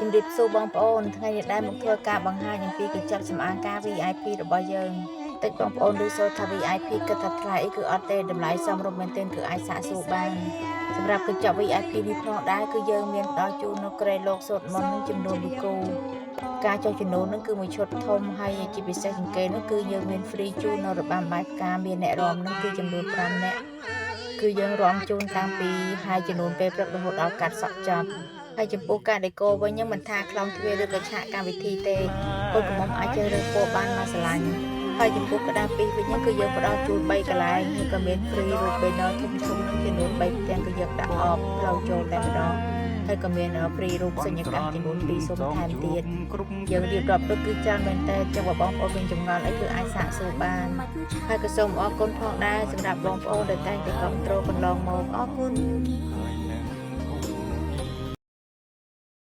ជំរាបសួរបងប្អូនថ្ងៃនេះដែរមកធ្វើការបង្ហាញអំពីកញ្ចប់សម្អាងការ VIP របស់យើងតិចបងប្អូនឮសូរថា VIP គិតថាថ្លៃអីគឺអត់ទេតម្លៃសមរម្យមែនទែនគឺអាចសាកសួរបានសម្រាប់កញ្ចប់ VIP នេះផងដែរគឺយើងមានផ្ដល់ជូននៅក្រែលោកសូត្រមន្តនឹងចំនួនមួយគូការចុះចំនួននឹងគឺមួយឈុតធំហើយជាពិសេសជាងគេនោះគឺយើងមាន free ជូននៅរបាំបាយផ្កាមានអ្នករាំនឹងគឺចំនួន5នាក់គឺយើងរាំជូនតាំងពីហើយចំនួនពេលព្រឹករហូតដល់កាត់សក់ចប់ ហើយចំពោះការដេកូវិញហ្នឹងមិនថាខ្លោងទ្វារឬក៏ឆាកកម្មវិធីទេកូនក្រមុំអាចជ្រើសរើសពណ៌បានមកស្រឡាញ់ហើយចំពោះក្តារពីសវិញហ្នឹងគឺយើងផ្ដល់ជូន3កន្លែងហើយក៏មាន free រូប banner ធំធំហ្នឹងចំនួន3ផ្ទាំងគឺយើងដាក់អបផ្លូវចូលតែម្ដងហើយក៏មាន free រូបសញ្ញកាសចំនួន2ស៊ុមថែមទៀតយើងរៀបរាប់ទៅគឺច្រើនមែនតើចឹងបើបងប្អូនមានចម្ងល់អីគឺអាចសាកសួរបានហើយក៏សូមអរគុណផងដែរសម្រាប់បងប្អូនដែលតែងតែគាំទ្រកន្លងមកអរគុណ។